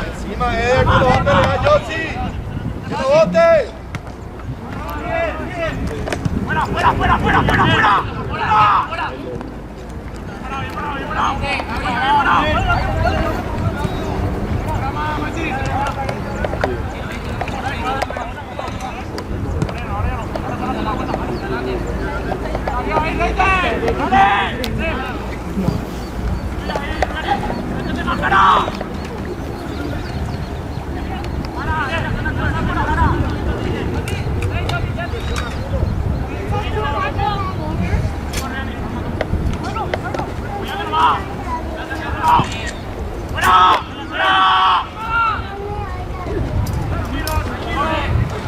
Encima, Eder, no lo va a pelear, Yossi. ¡Que lo bote! ¡Fuera, fuera, fuera, fuera, fuera, fuera! ¡Fuera!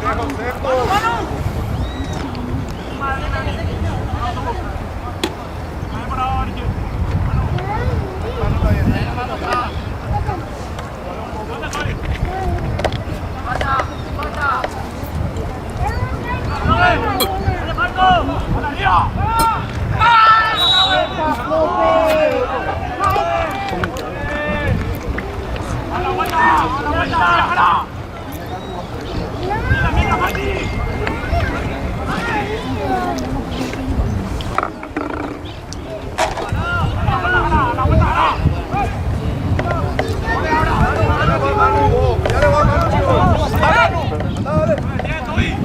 ¡Qué concepto! Mano está bien. Ya le va Manu, vos. Ya le va Manu, chico. Manu. Dale. Dale, Edwin.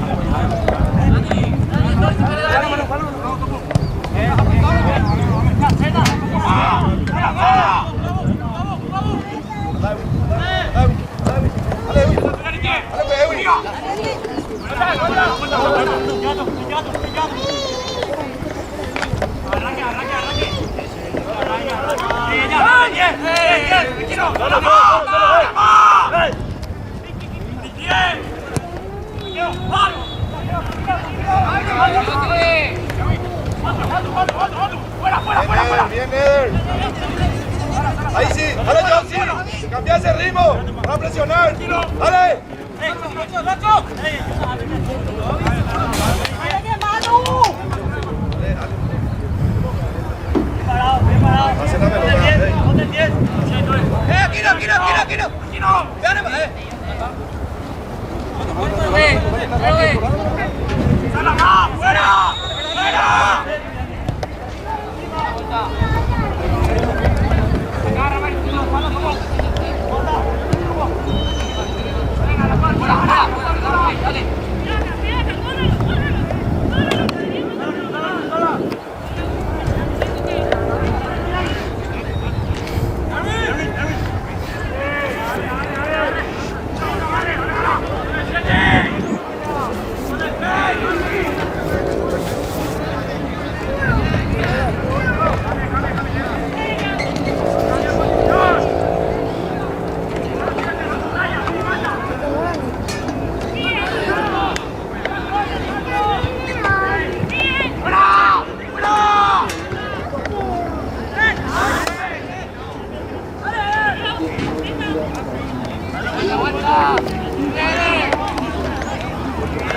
Dale, Edwin. Bien, Eder, bien, Eder. Ahí sí, dale, Johnny. Cambia ese ritmo. Para presionar. Dale. Pase la pelota. Ey.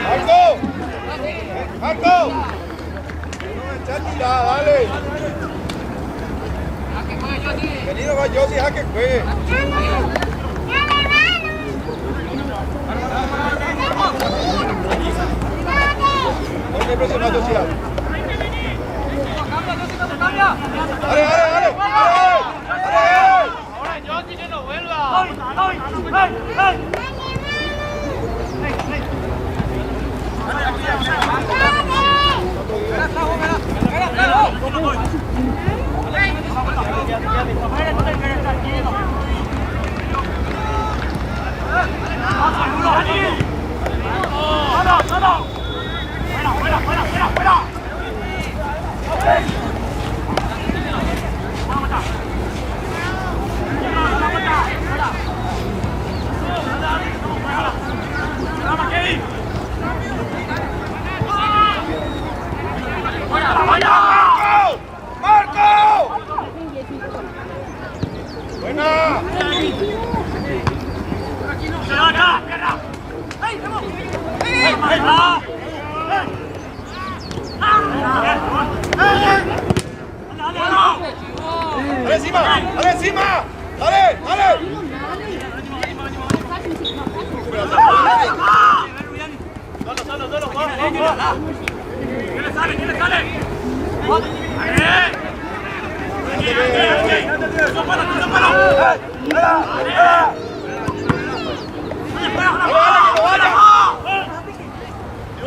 ¡Marco! ¡Marco! No, echa tirada, dale. Vení, no va Yossi, deja que juegue. No que presionar, Yossi. Dale, dale, dale. Dale, dale. Encima. Dale, dale.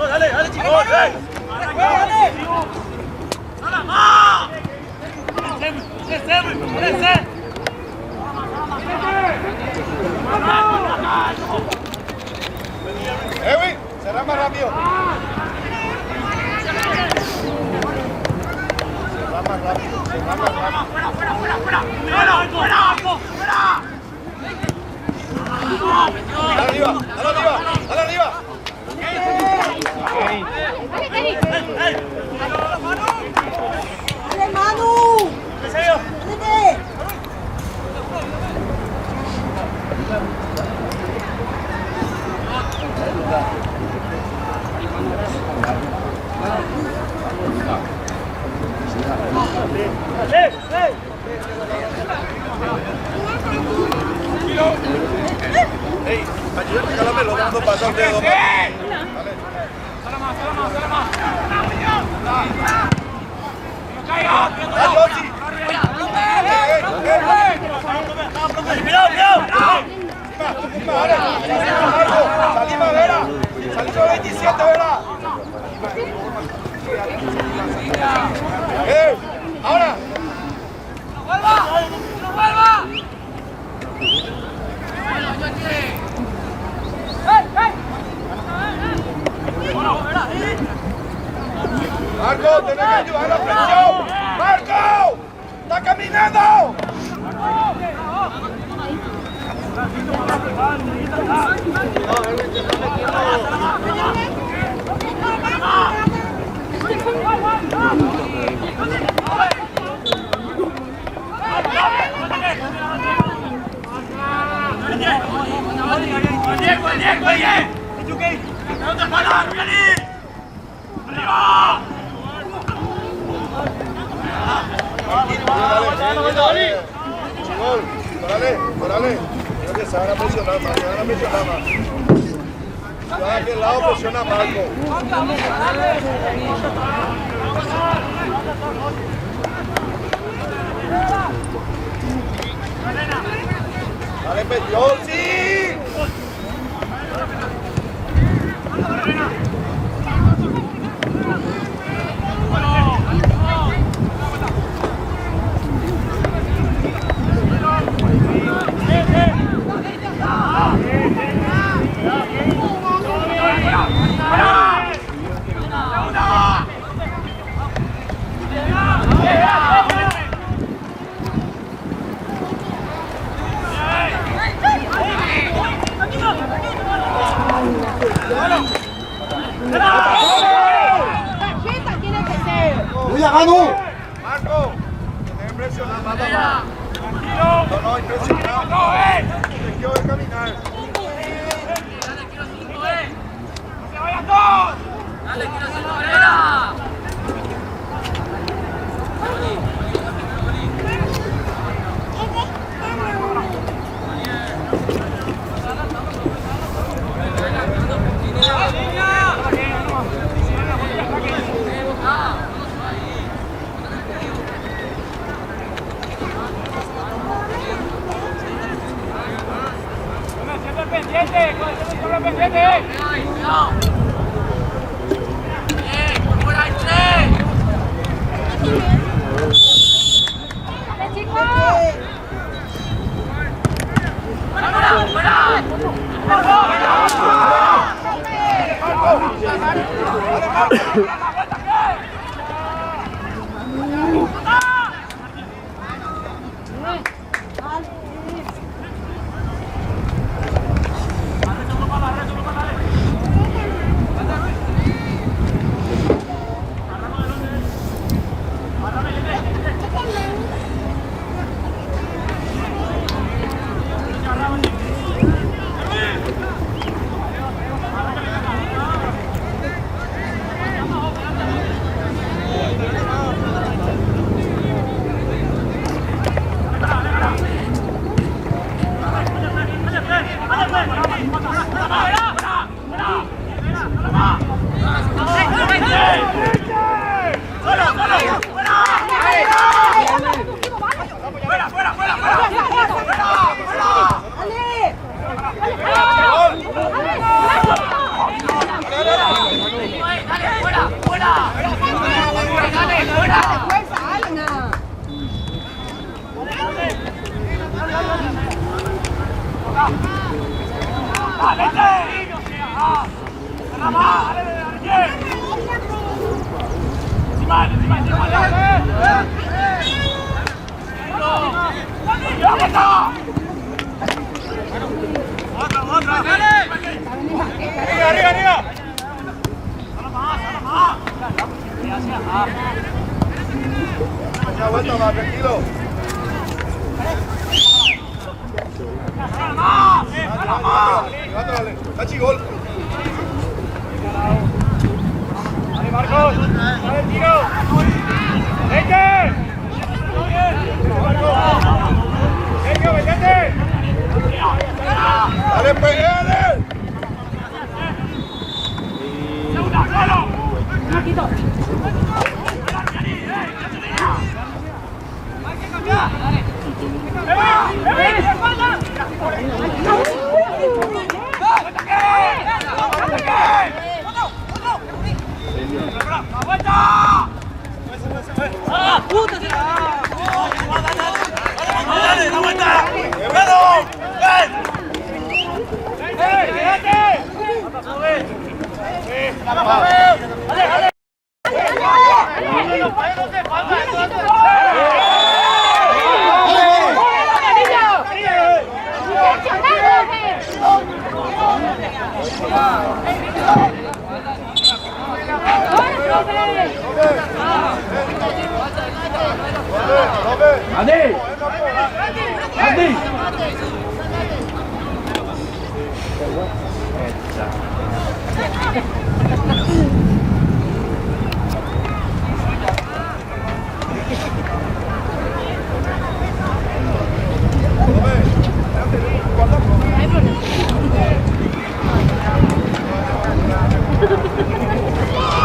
Dale, que no vaya. Edwin, cerrá más rápido. Cerrá más rápido, cerrá más rápido. Dale arriba, dale arriba, dale arriba. ¡Dale, Manu! ¡Dale! Ey, ayúdame a picar la pelota cuando pasa el dedo. Dale. Dale, Yossi. Ey, ey, ey. Encima, dale. Marco, salí más, Vera. Salí sobre 27, Vera. Ey, ahora. Marco, tenés que ayudar a la presión. Marco, está caminando. Dale, dale. Chigol, dale, dale. Creo que se van a presionar más, se van a presionar más. Si va de aquel lado, presiona a Marco. Dale, Petrozzi. ¡Tarjeta tiene que ser! Marco, tenés que presionar más, papá. No, no, impresionado. Te quiero ver caminar. ¡Dale, chicos!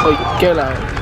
Oike la.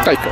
Taiko.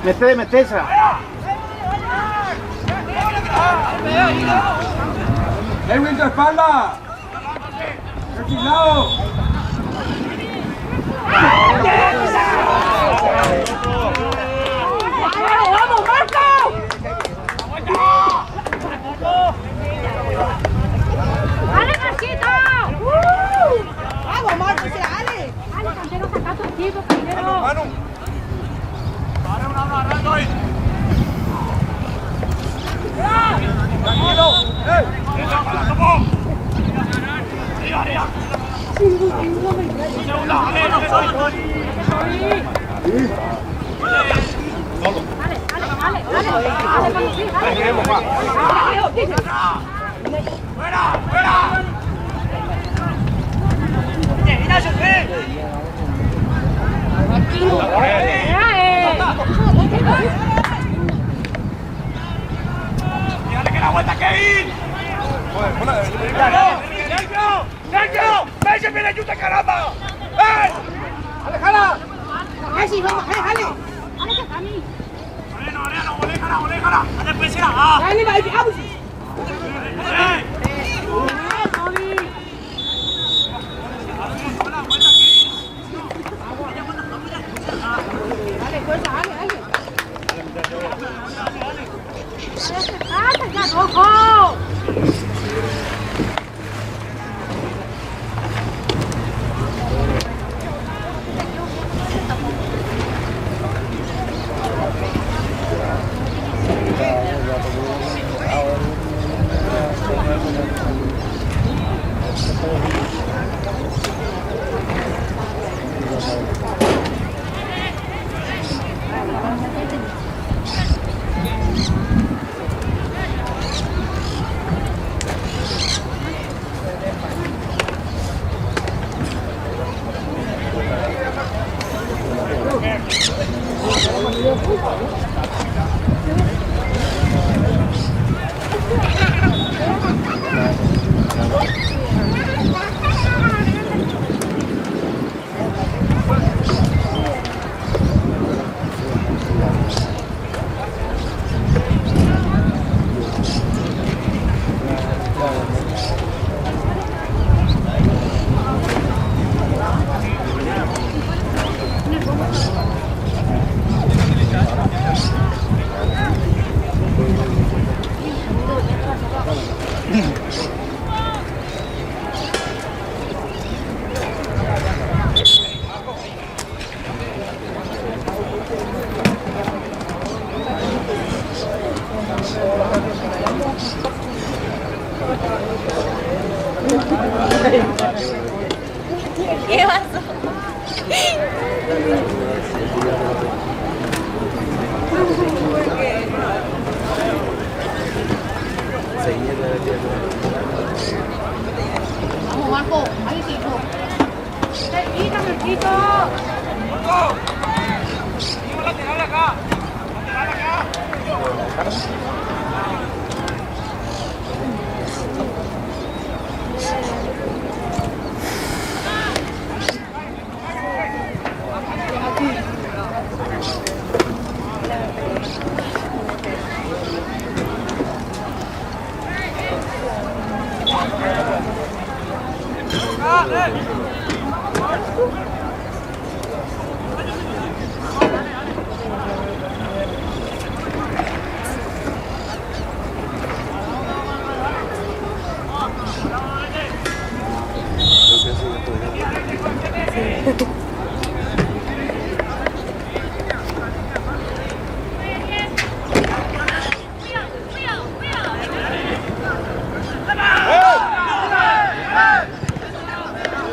Mete, metésa. ¡Erwin, tu espalda! ¡Tranquilado! ¡Vamos, Marco! ¡Dale, Marquito! ¡Vamos, Marco! ¡Dale! ¡Dale, Cantero, saca tu equipo, Cantero! Manu. Tranquilo. ¡Eh! ¡Dale, dale, dale! ¡Dale, dale, Manu, sí, dale! ¡Dale! ¡Messi, vamos! ¡Dale! ¡Dale, que Cami! ¡Dale, va! ¡Vamos! ¡Toby! ¡Dale, fuerza! ¡Dale, dale! ¡Pasa ya, rojo! ¿Qué pasó? Vamos, Marco. Ahí sí, hijo. ¡Cerquita, Marquito!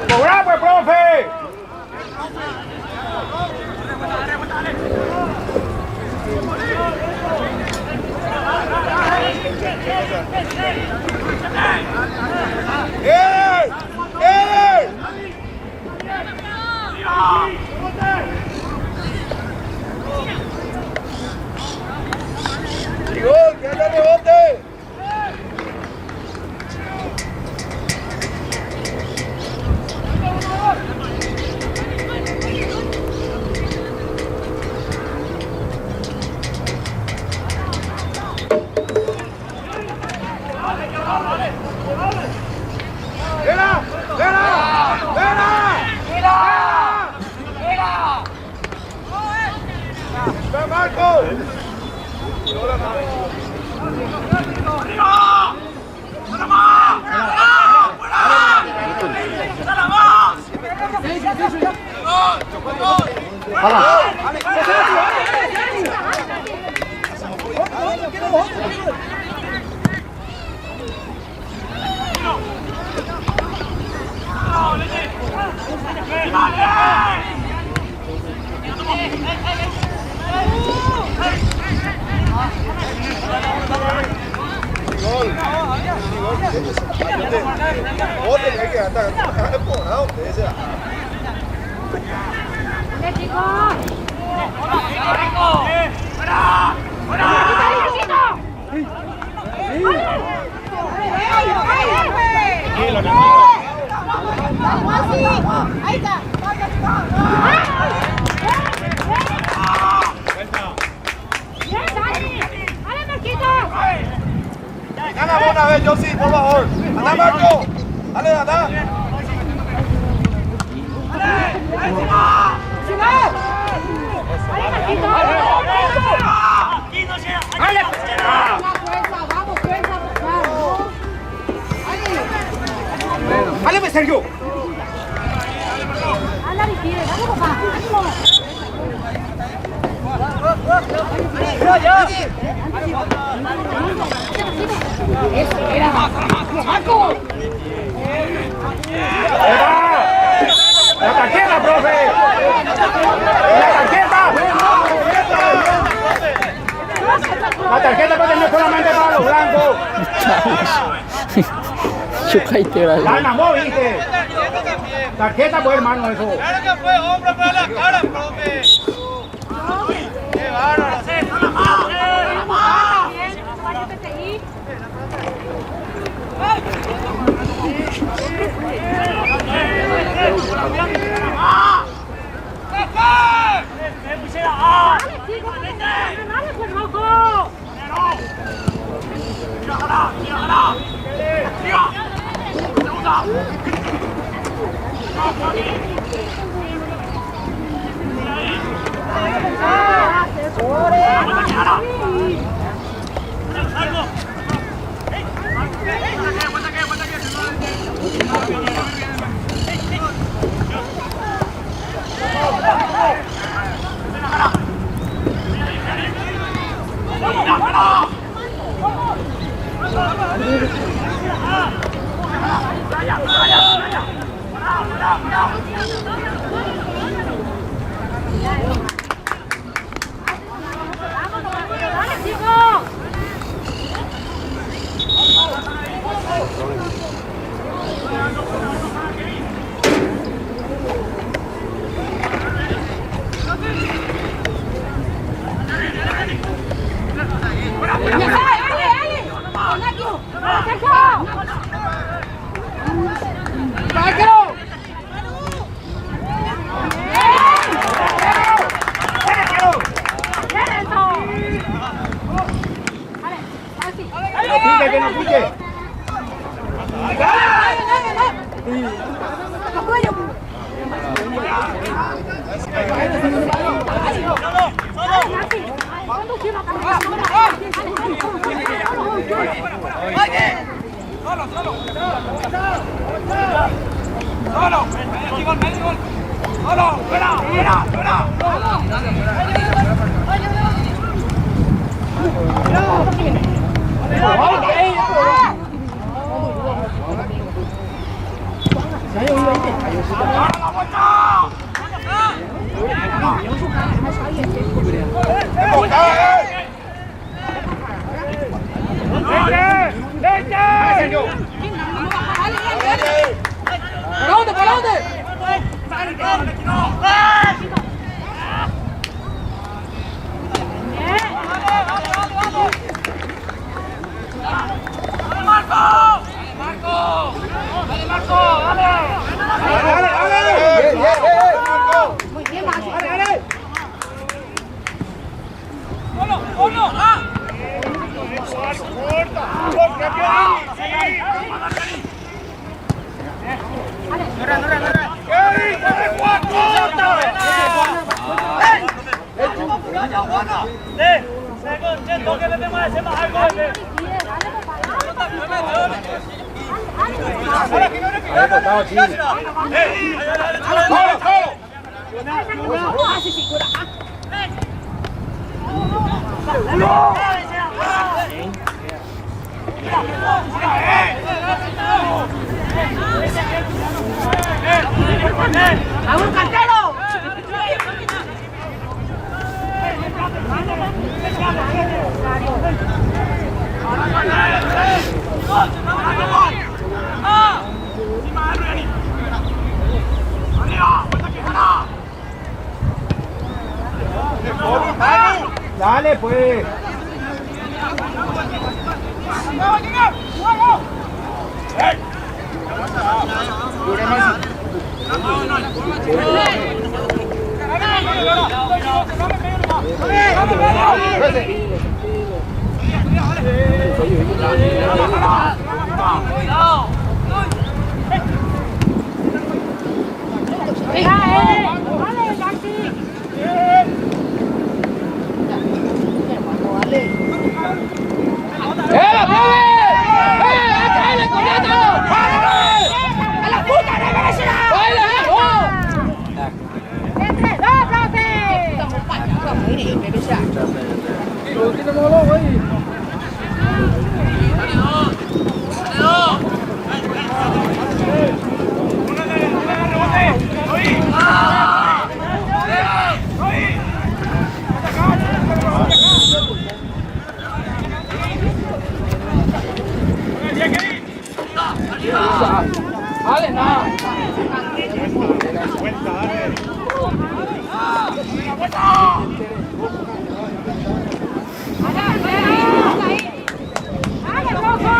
¡Cobrá, pues, profe! ¡Eh! ¡Eh! Gol. Vos tenés que estar porra, usted sea. ¡Dale, chicos! Ahí está. ¡Bien, Dani! ¡Dale, Marquito! Gana vos una vez, Josi, por favor. Anda, Marco. Dale, anda. ¡Dale, Marquito! Fuerza, vamos, fuerza, vamos. ¡Dale, pues, Sergio! ¡Anda, Ricky! ¡Dale, papá! ¡Ánimo! ¡La tarjeta, profe! ¡La tarjeta! La tarjeta, profe, no es solamente para los blancos. Chucaite, La enamó, viste. Tarjeta, pues, hermano, eso. Claro que fue hombro para la cara, profe. Qué bárbaro. ¡Dale, chicos! ¡Dale, pues, rojo! ¡Dale, chicos! ¡Ale, ale! ¡Sergio! ¡Bien, Enzo! ¡Dale, Maxi! Que no pique, que no pique. ¡Dale, Maxi! ¿Cuándo quiero Solo, medio gol, medio gol. Solo, fuera, fuera, fuera. ¡Leche! ¡Leche! ¿Por dónde? ¿Por dónde? ¡Dale, dale! Bien, bien, bien, Marco. Muy bien, Maxi. ¡Dale, dale! ¡Solo, solo! ¡Vamos, cartero! Dale, pues. ¡Venga, eh! ¡Dale, Maxi! ¡Eh, profe! ¡Eh, AKL, coñazo! ¡A la puta regresa! ¡Baila, oh! ¡Entre dos, profe! ¡Dale, nada! ¡Dale, rojo!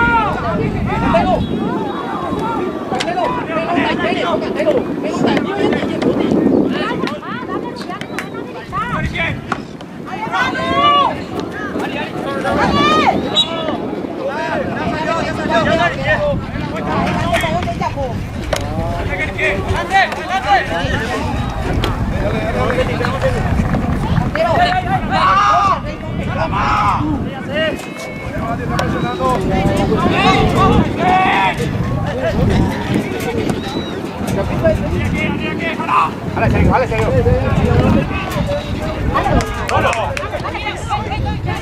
Dale, Sergio, dale, Sergio.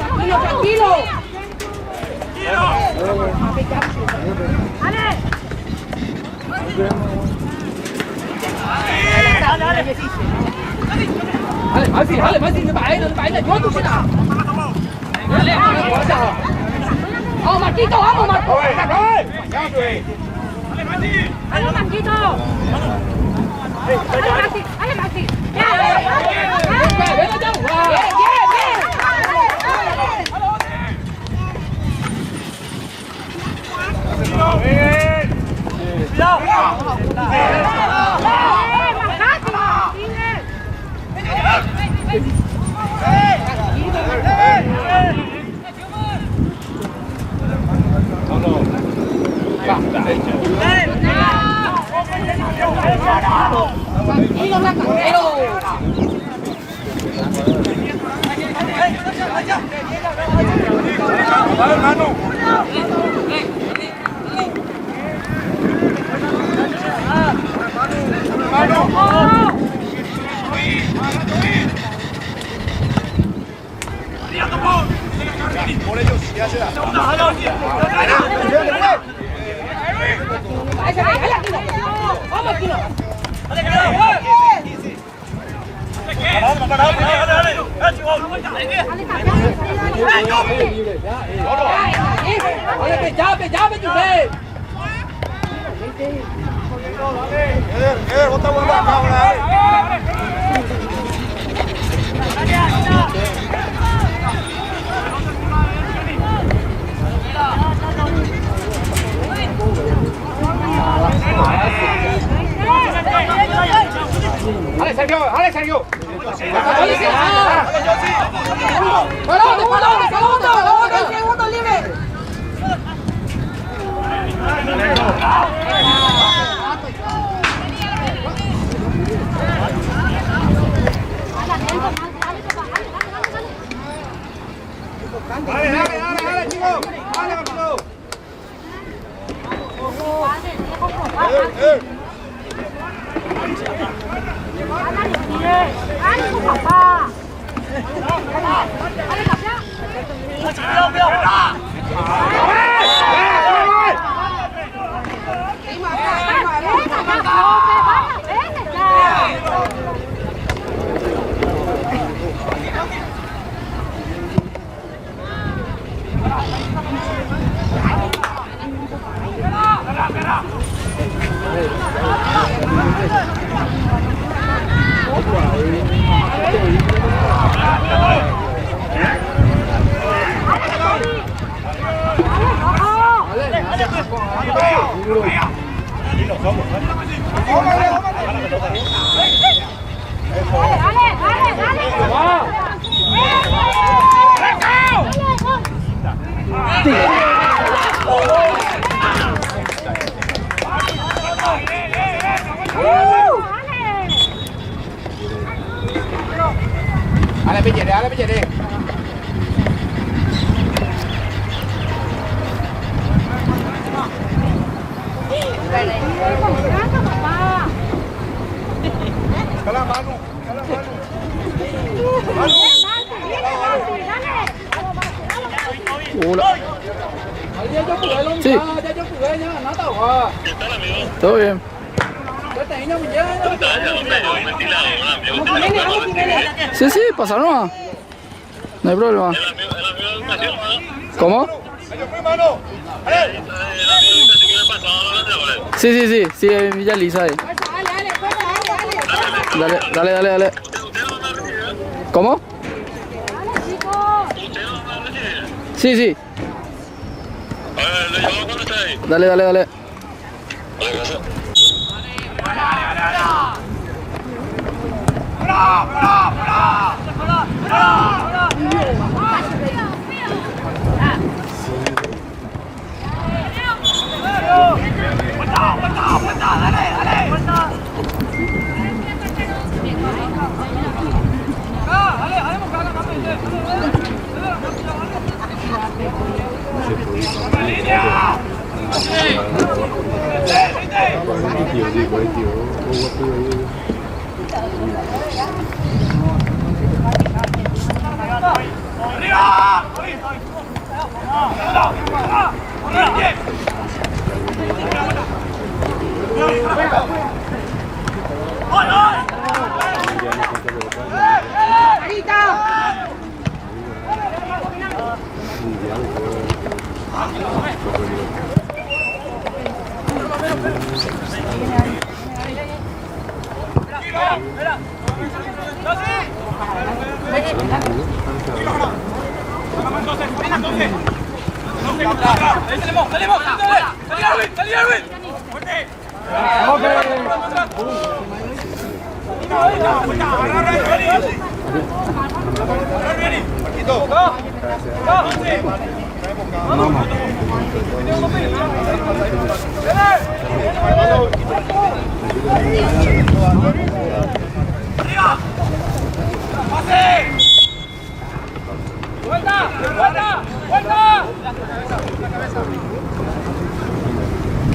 ¡Tranquilo, tranquilo! ¡Ale! Dale, Maxi, dale, Maxi,你摆着，你摆着，我都去打。 ¡Vamos, Marquito! ¡Vamos, Marco! ¡Dale, ¡Vamos, Marquito! ¡Dale, Maxi! ¡Dale, Maxi! ¡Ya, ya, ya! ¡Venga, ya! ¡Bien, bien, bien! ¡Bien, bajate! ¡Tranquilo, blanquero! Dale, hermano. Por ellos, ya se da. ¡Vamos, Aquino! ¡Oye, llame, llame, usted! Eder, Eder, vos estás jugando acá ahora, eh. Dale, Sergio, dale, Sergio. ¡Para dónde, para dónde, para dónde, para dónde! ¡Segundo libre! Dale, dale, dale, dale, chico. Dale, Marquito. Eder, Eder. Hola. Sí. Todo bien. Sí, sí, pasaron nomás. No hay problema. ¿Cómo? Sí, sí, sí, sí, en Villa Lisa ahí. Dale, dale, dale, dale. ¿Cómo? Sí, sí. Dale, dale, dale.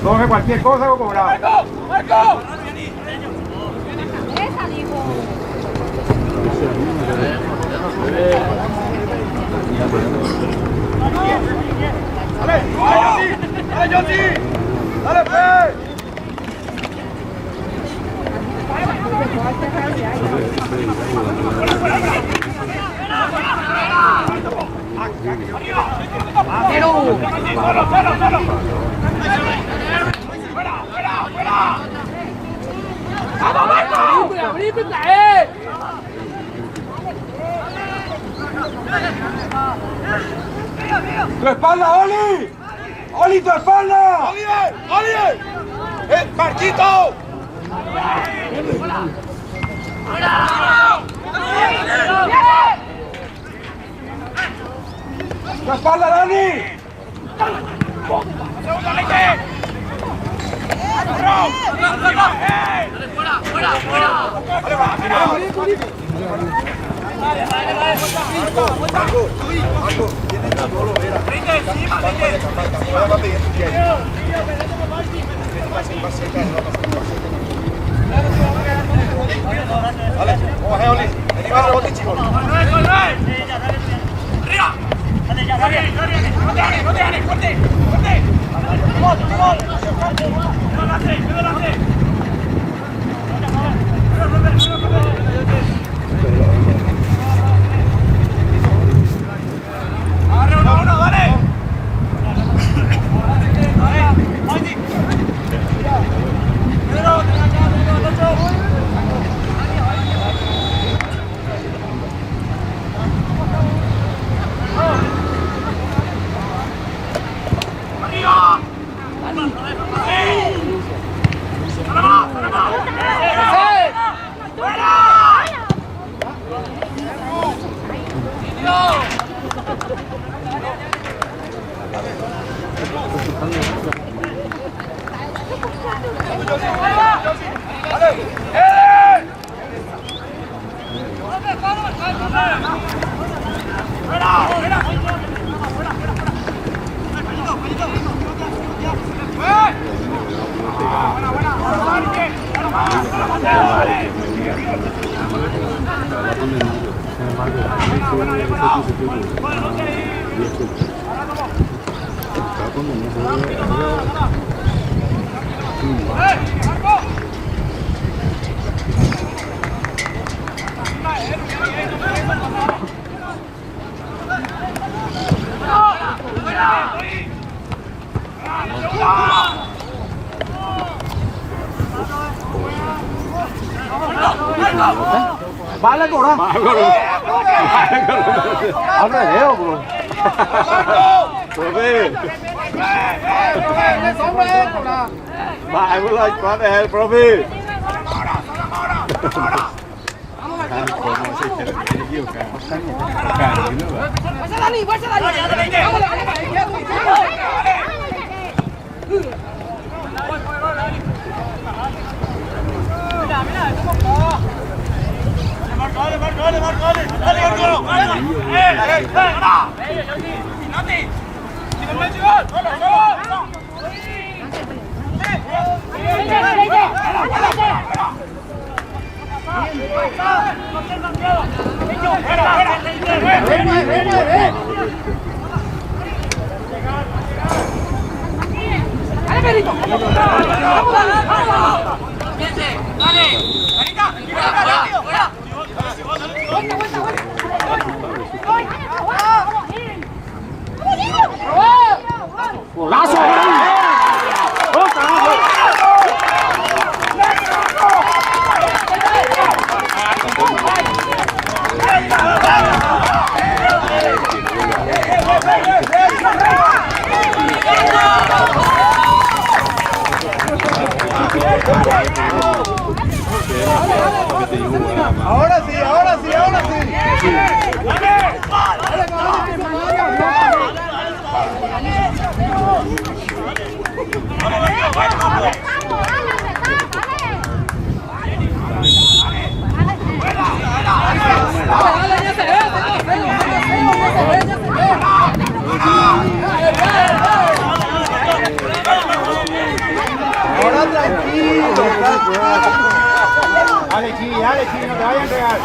Coge cualquier cosa o cobrado. ¡Dale, Yoti! ¡Dale, Fe! ¡Tu espalda, Oli! ¡Oli, tu espalda! ¡Oliver! ¡Oliver! ¡Eh, Marquito! ¡Tu espalda, Dani! Marco, Marco, tiene que solo ver. Va a ser, va a ser, va a ser. Dale, vamos a Oli. Vení, va, rebote, chicos. Profe. Profe. ¡Fuerza, Dani! ¡Fuerza, Dani! ¡Vamos, ¡Dale, Pedrito! ¡Vamos, Dani! ¡Vamos! ¡Vuelta, vuelta, vuelta! ¡Golazo! ¡Oh, carajo! Ahora sí, ahora sí, ahora sí. Dale, ya se ve, ya se ve, ya se ve. Ahora tranquilo. Dale, Chi, dale, Chi, no te vayas a entregar.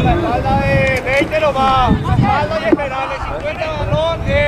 La espalda de 20 nomás. La espalda y esperarle. 50 balón.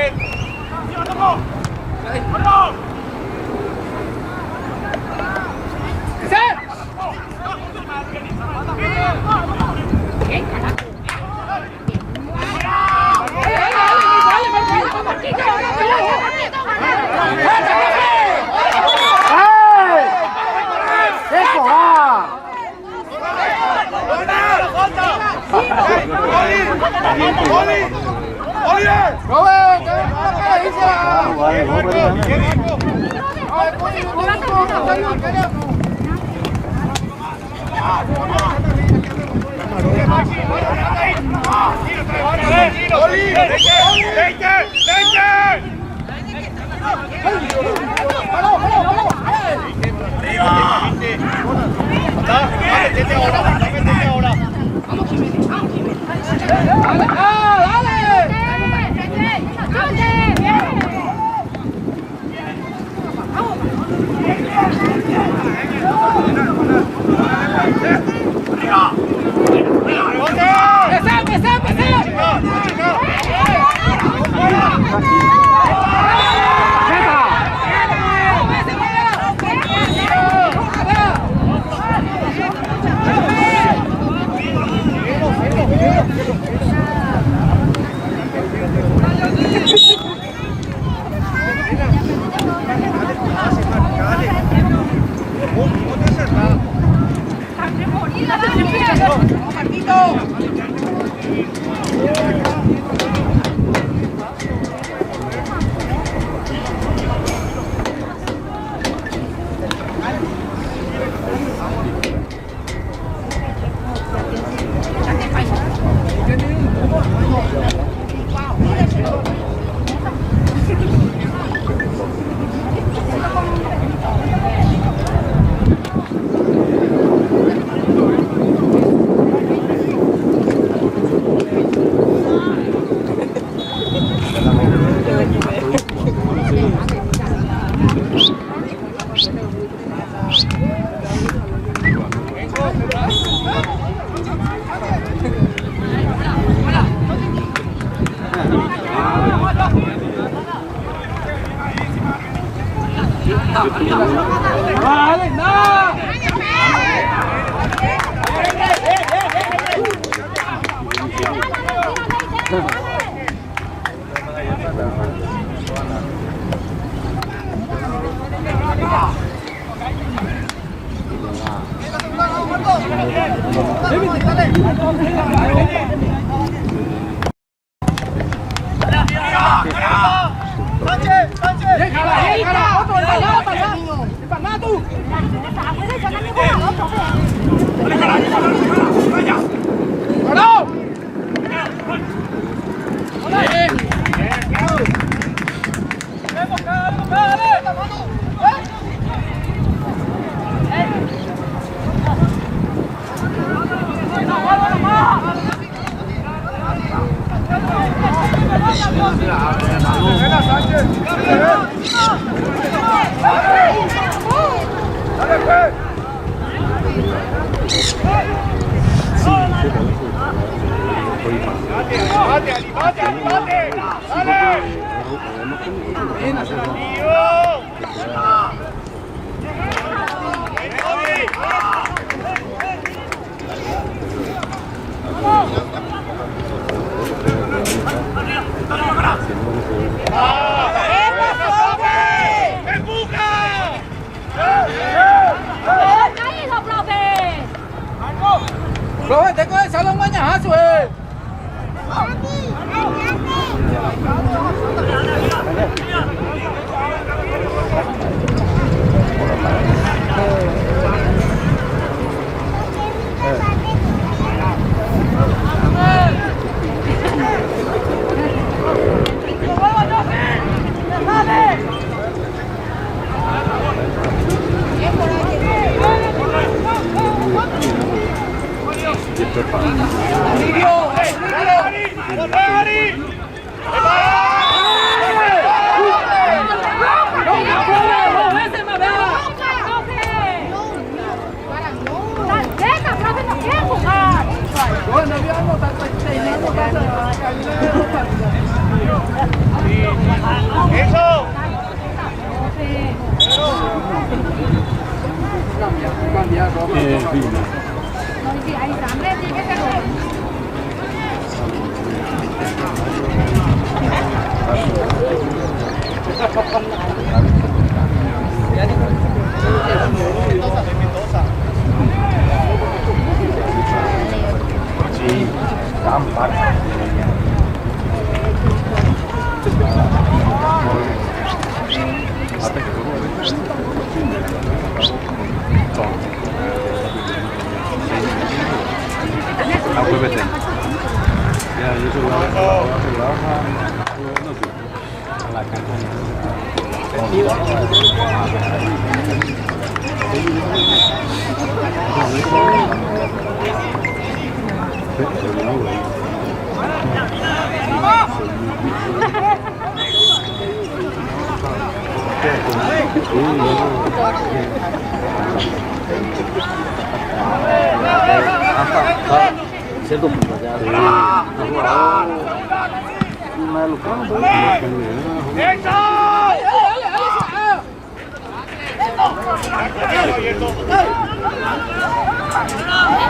Profe, tengo el salón mañana, eh. ¡Eso!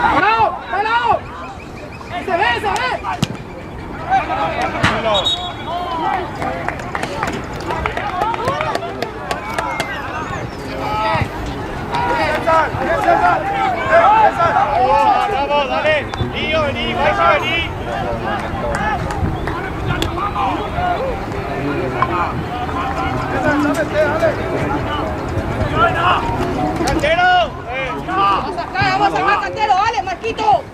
¡Parado! ¡Parado! ¡Se ve, se ve! ¡Bravo, bravo! ¡Dale! ¡Lío, vení! ¡Vais a venir! ¡Cantero! Vamos a sacar, vamos a sacar, cantero, dale, Marquito.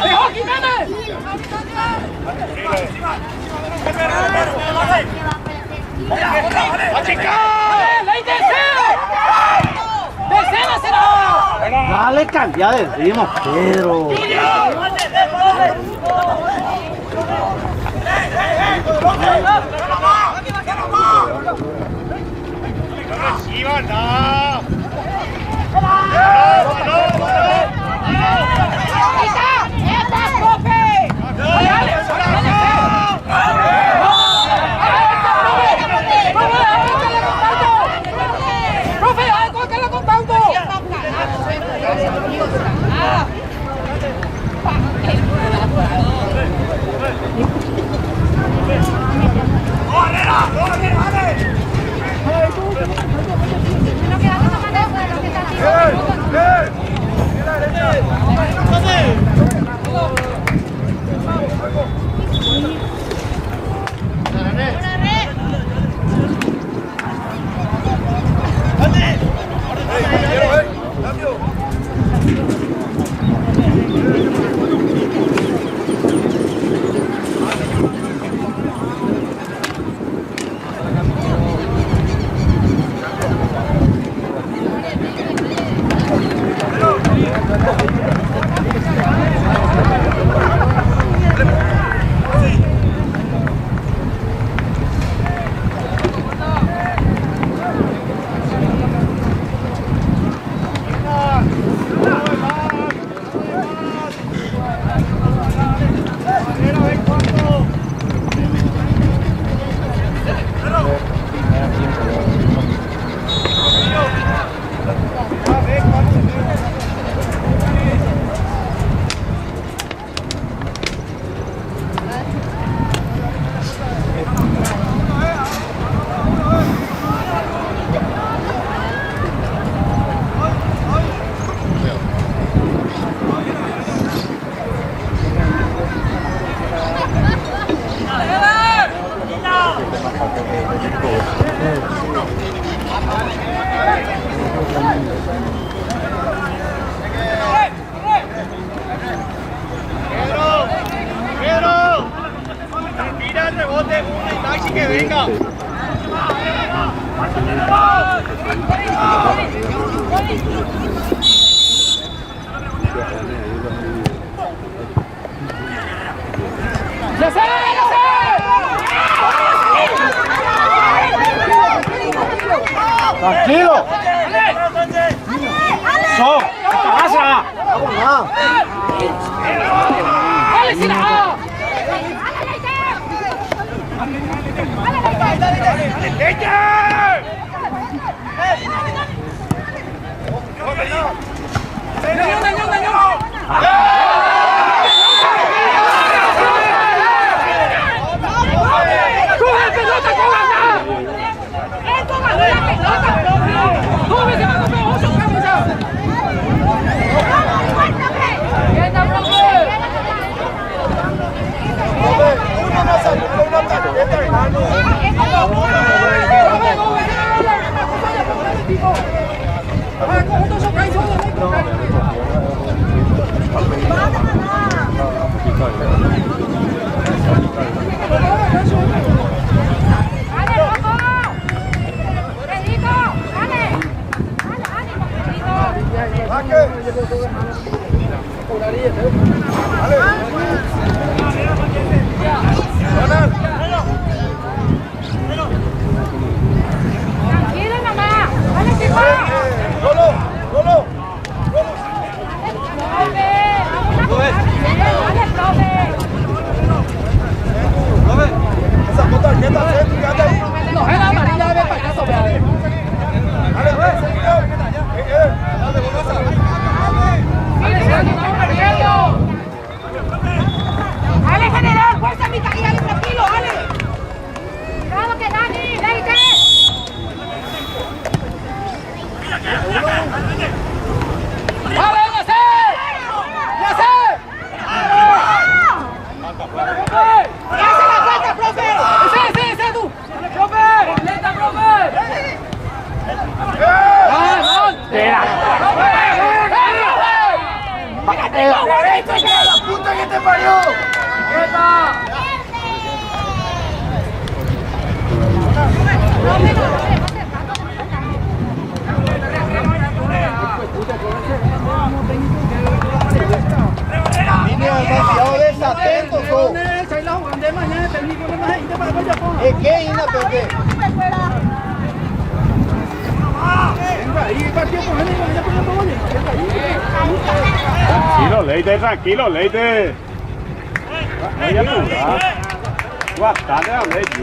¡Dejó Jiménez! ¡Dale, deseo! ¡Deseo será! Dale, cambia de ritmo, Pedro. ¡Reciban! ¡No! ¡No, no, no! ¡Epa, profe! ¡Profe, ¡Profe, con tanto! Tranquilo, Leite, tranquilo, Leite. Guardate a Leite.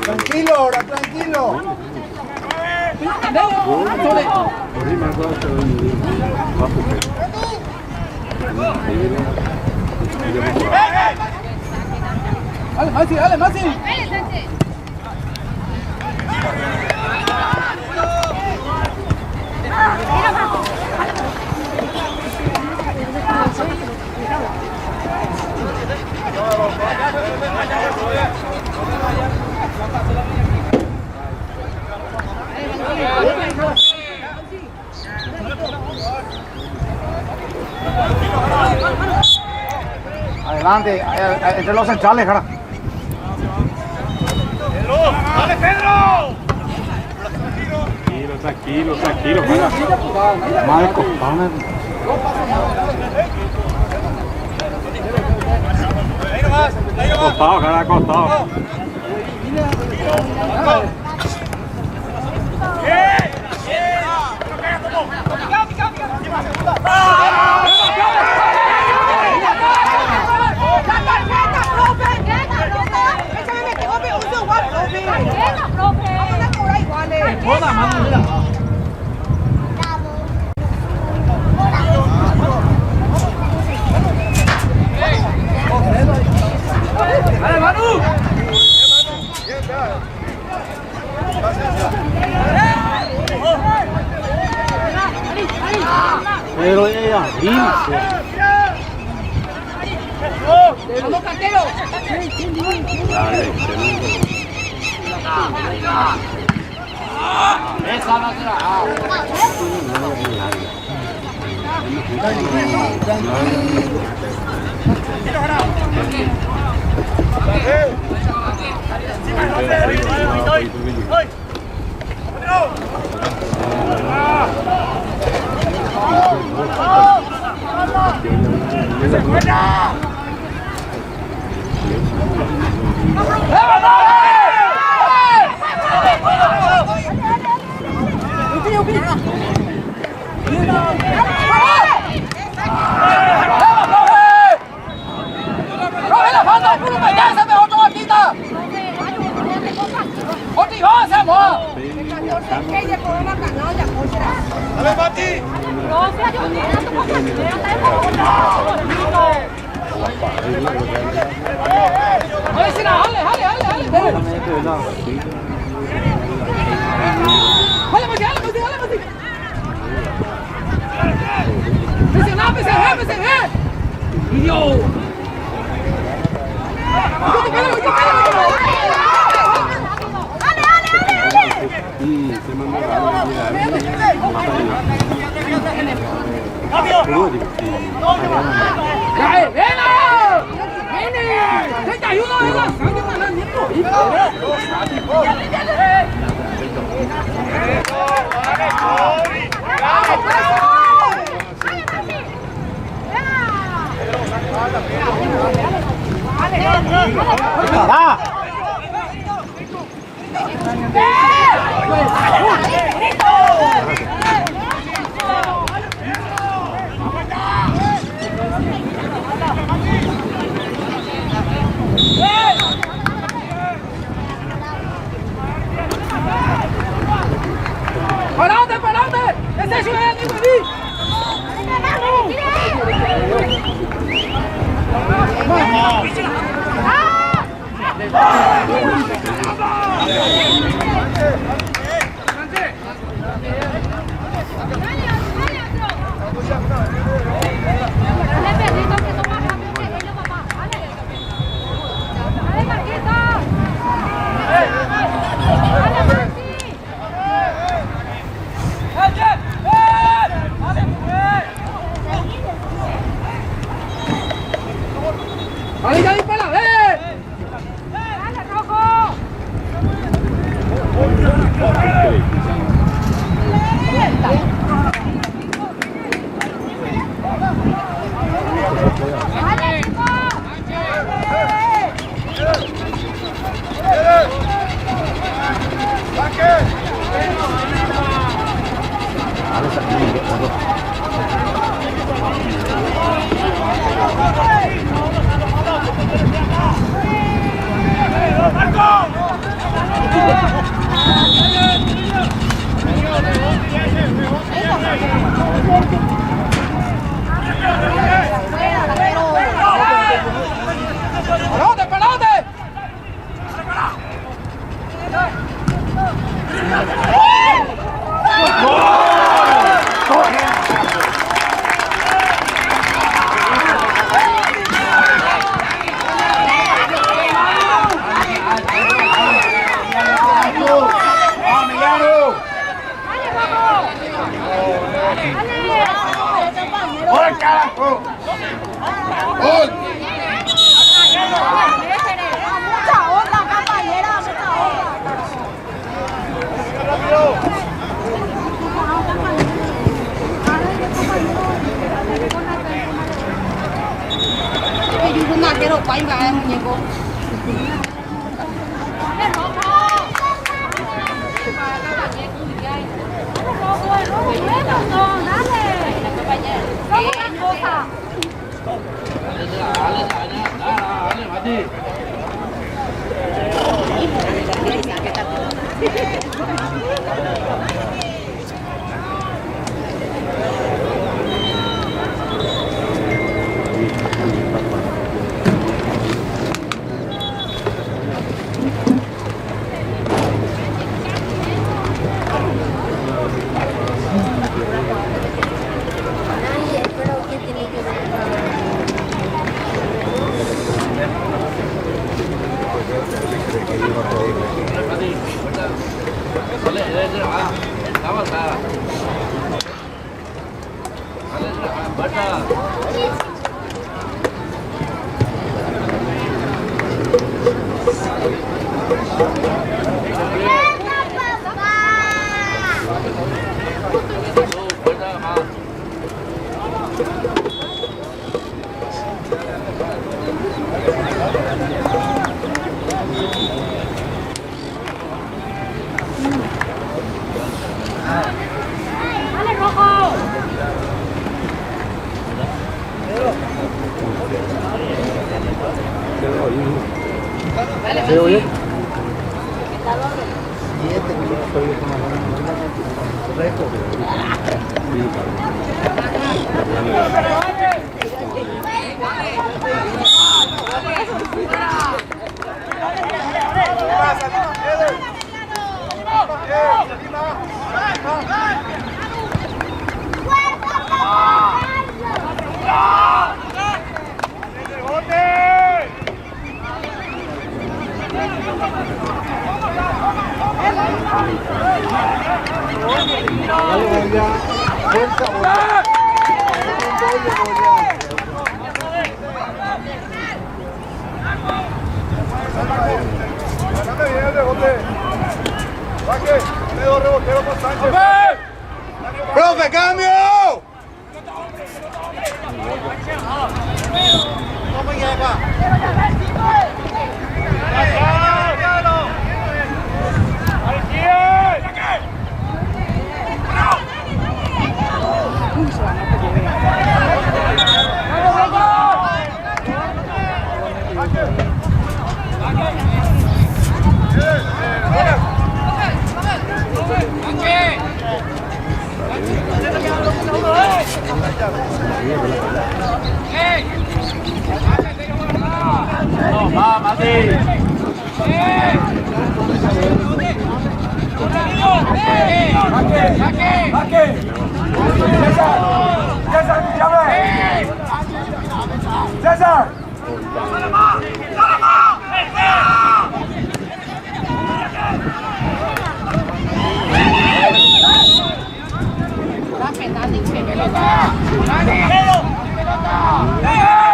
Tranquilo ahora, tranquilo. Dale, Maxi, dale, Maxi. Adelante, entre los centrales, jara. ¡Pedro! ¡Dale, Pedro! Tranquilo, tranquilo, tranquilo. Jara. Más de costado. Acostado, cara, acostado. ¡La tarjeta, profe! Échame, me tengo que uso igual, profe. Vamos a cobrar iguales. ¡Vamos, cartero! ¡Dale, Mati! ¡Parate, parate! ¡Ese es el Dale, perrito, que son más rápido que ellos, papá. Dale. Dale, Marquito. Dale, Maxi. ¡Dale, ya dispara! ¡Eh! Dale, rojo. Dale, chico. ¡Parate, parate! Dale, rojo. Dale. ¡Gol, carajo! ¡Gol! Mucha onda, compañera, mucha onda. Muñeco. Dale, rojo. Dale, rojo, el rojo, bueno, no, dale. Rojo, una cosa. Ay, pero ¡Profe, cambio!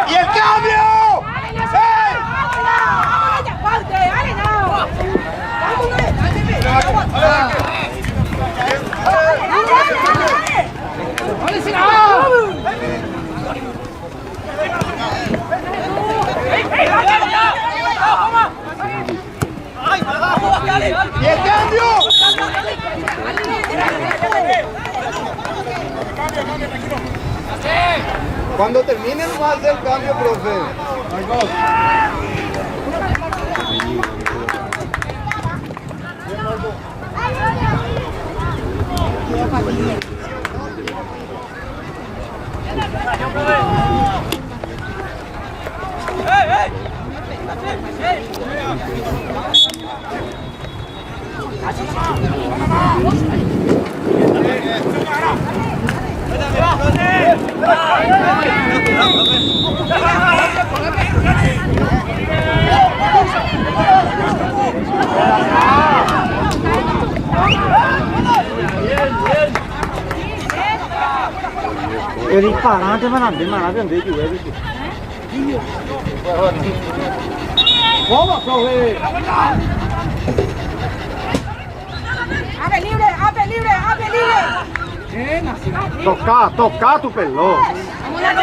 ¡Y el cambio! ¡Y el cambio! Cuando termine nomás el cambio, profe. ਇਹਦੀ ਪਹਾੜਾਂ ਤੇ ਬਣਾਉਂਦੇ ਮਾਣਾ ਵੀ ਹੁੰਦੇ ਜੂਏ ਵਿੱਚ Vamos, profe. ¡Abre libre! ¡Abre libre! ¡Abre libre! Toca, toca tu pelo. Bien,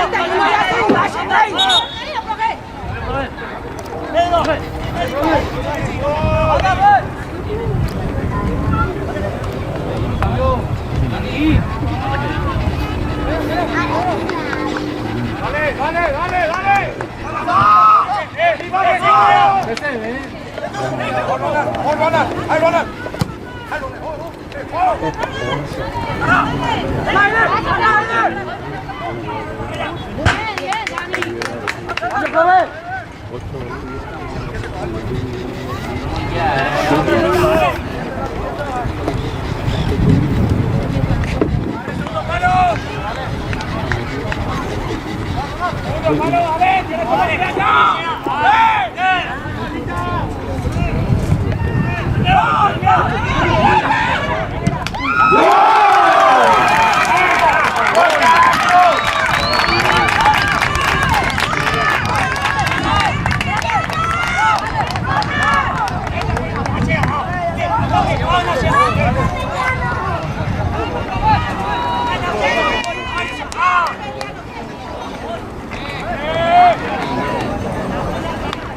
bien, Dani.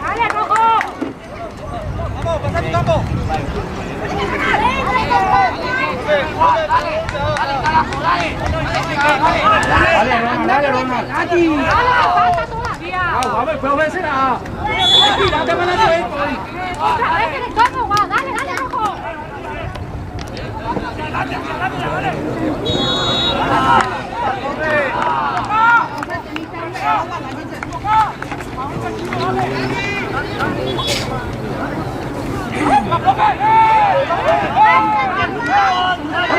¡Dale, rojo! Dale, Ronald, dale, Ronald. ¡Dale, falta todavía! Otra vez que le toco, guau. Dale, dale, rojo.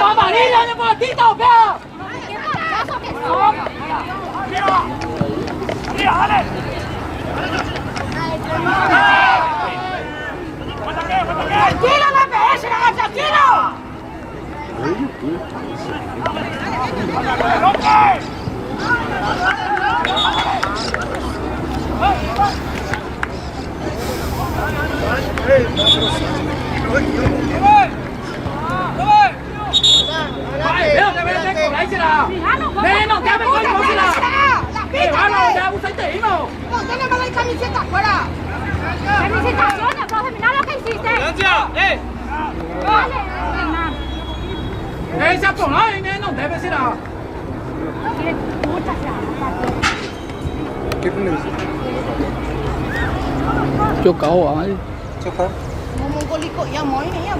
¡Amarilla, patita, vea! ¡Qué payaso que son! ¡Tranquilo, la PS, tranquilo! Mirá, no, ¡Ve, no, ya me voy, ¡La no se la! pita! ¡Ya usa el teíno! ¡Usted no me da camiseta afuera! Felicitaciones, profe. Mirá lo que hiciste. ¡Francia! ¡Eh! Dale, Hernán. ¡Esa por ahí, no debe ser! Qué puta sea. Chocao, ay. Mongolico, ya moi, ya.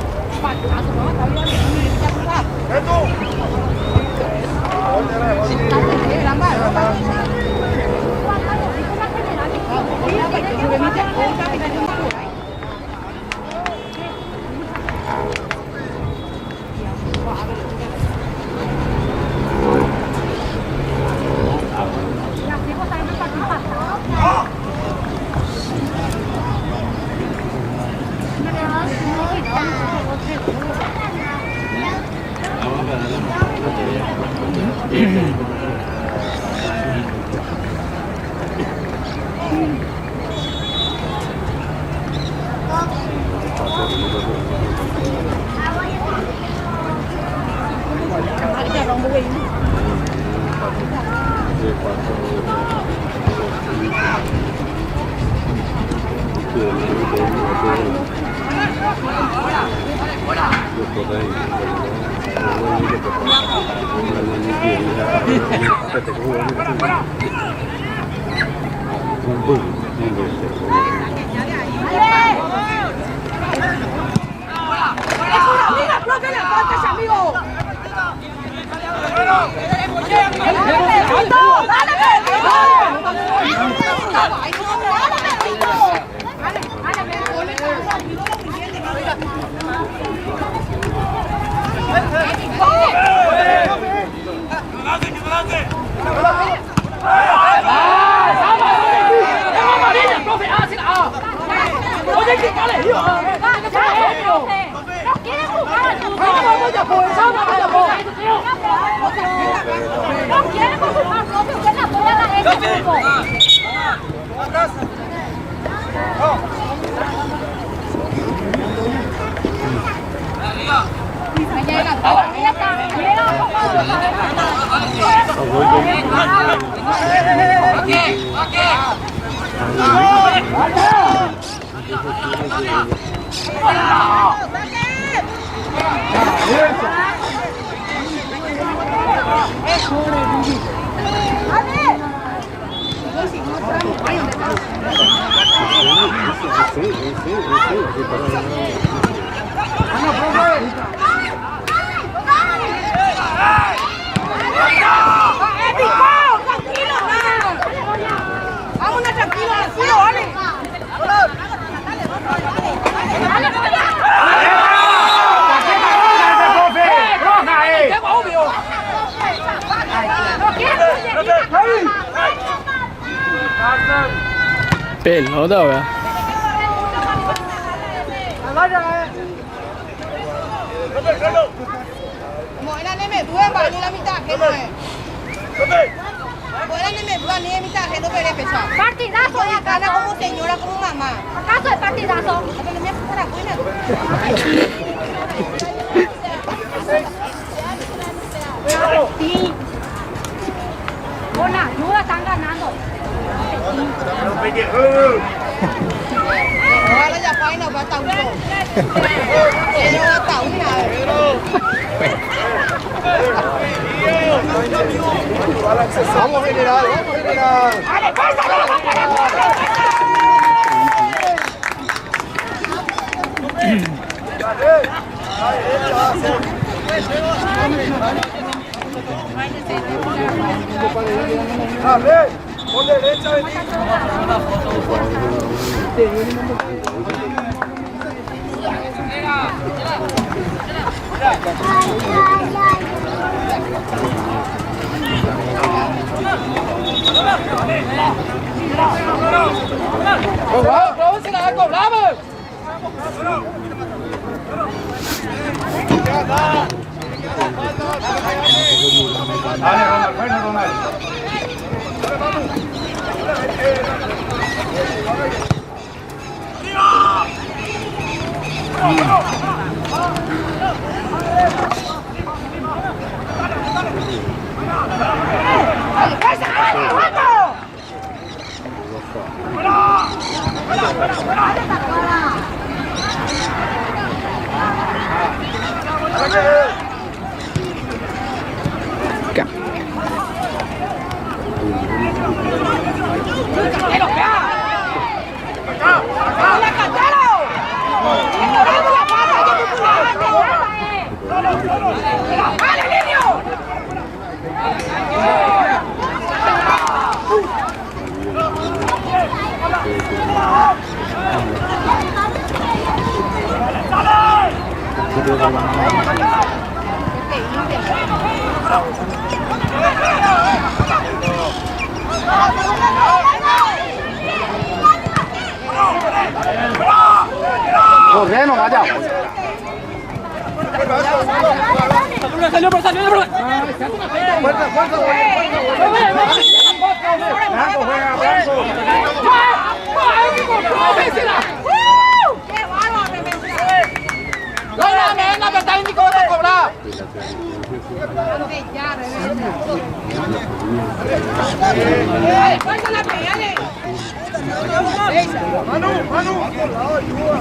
Las hijos también me participan. ¡Es una amiga, profe, la falta ese amigo! ¡Dale, Pedrito! ¡Dale, Pedrito! ¡Dale, Pedrito! ¡Amarilla, profe! ¡Ah, sí, ah! ¡Oye, qué cale! No quieren jugar al fútbol. No quieren jugar, profe. Usted la apoya a la gente, grupo. Ahí está. Llega ¡Eh, picao! ¡Tranquilo, man! ¡Vámonos, tranquilo, tranquilo, vale! Dale, Goya. ¡Roja, eh! ¡Qué obvio! No quieren Pelota, vea. Moena ne me duele, vale la mitad que no es. Moena ne me duele, ni mitad que no veré pesar. Partidazo de acá. Gana como señora, como mamá. ¿Acaso es partidazo? Pero me hace para buena. Sí. Con ayuda están ganando. Ojalá ya faena va a estar uno. Pero va a estar una. Vamos general, vamos general. Dale, por derecha vení. ¡Cobrado, profe! ¡Se la ha cobrado! Dale, Ronald, fuerza, Ronald. Corre, no vaya. ¡Salió, salió, salió! Fuerza, fuerza, fuerza. Blanco juega, blanco. ¡Qué bárbaro, Rebeca! ¡Dale, fuerza la pegale! Manu, Manu. Por lado, ayuda,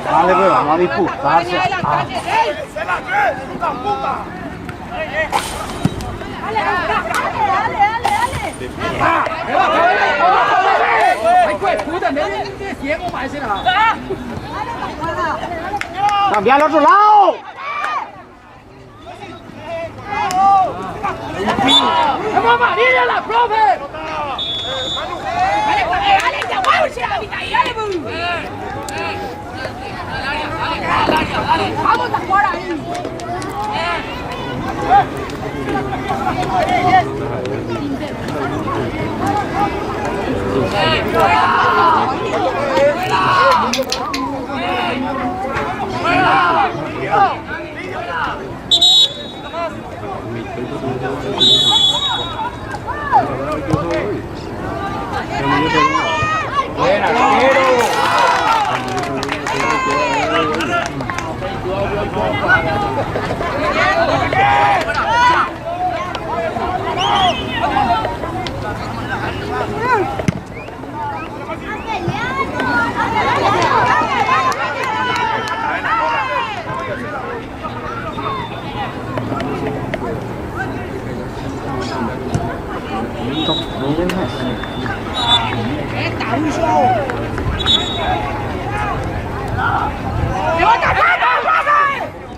Dale, pues, vamos a disputarse. Ah. ¡Ay, pues, puta! ¡Ne ciego parece la! ¡Cambia al otro lado! ¡Vamos amarilla la profe! ¡Vamos a jugar ahí! Buena, arquero. ¡Levanta, pasa, pasa!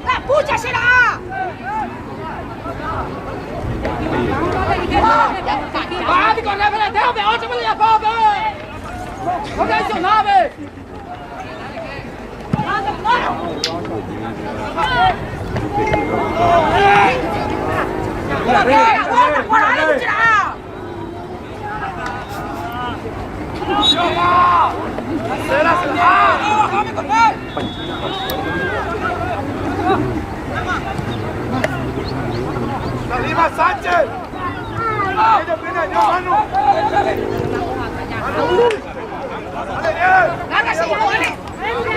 ¡La pucha será! ¡Ah, mi corre, pero déjame, ocho me la pape! ¡No te hizo nada! ¡Aguanta, por ahí, será! Salima Sánchez.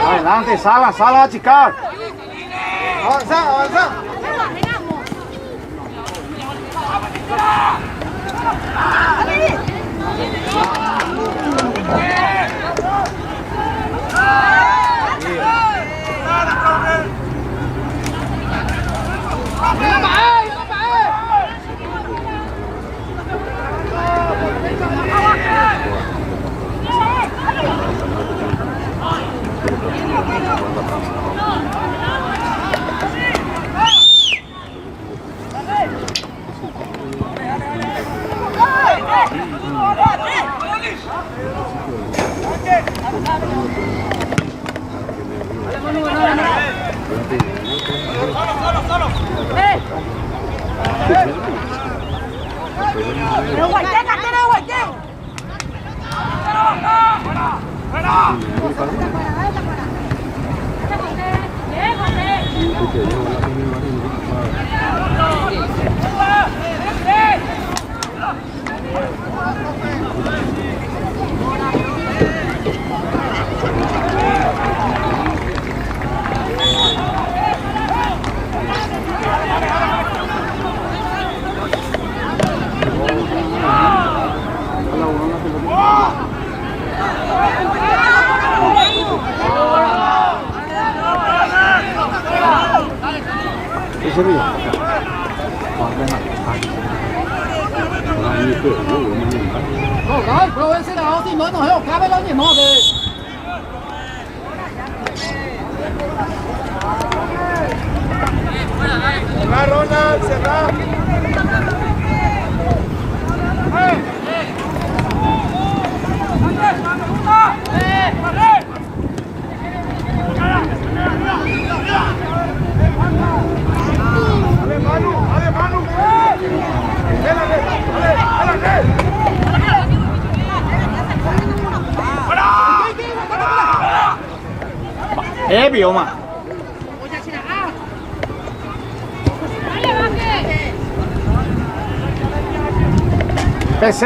Adelante, sala, sala a achicar. Avanza, avanza. Cerrá, Ronald, cerrá. Dale, Manu, dale, Manu. Dale, dale, dale. Bioma. PC.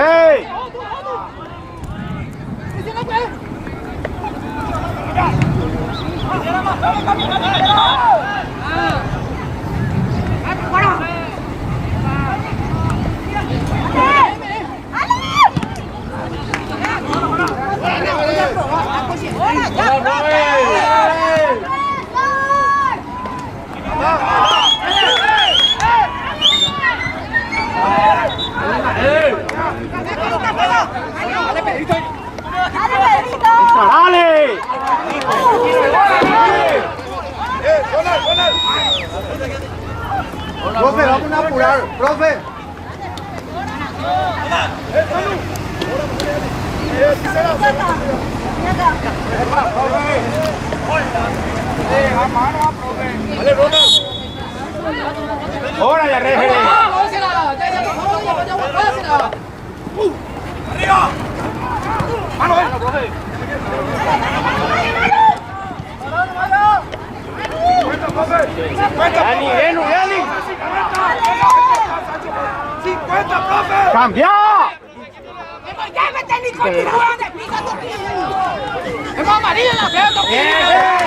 ¡Dale! Ronald, Ronald. Profe, vamos a apurar, profe. Dale, Ronald. Ahora ya, referee. Cuenta, profe. 50, Dani, ven, Dani. 50, profe. ¡Cambia! ¡Es amarilla la pelota!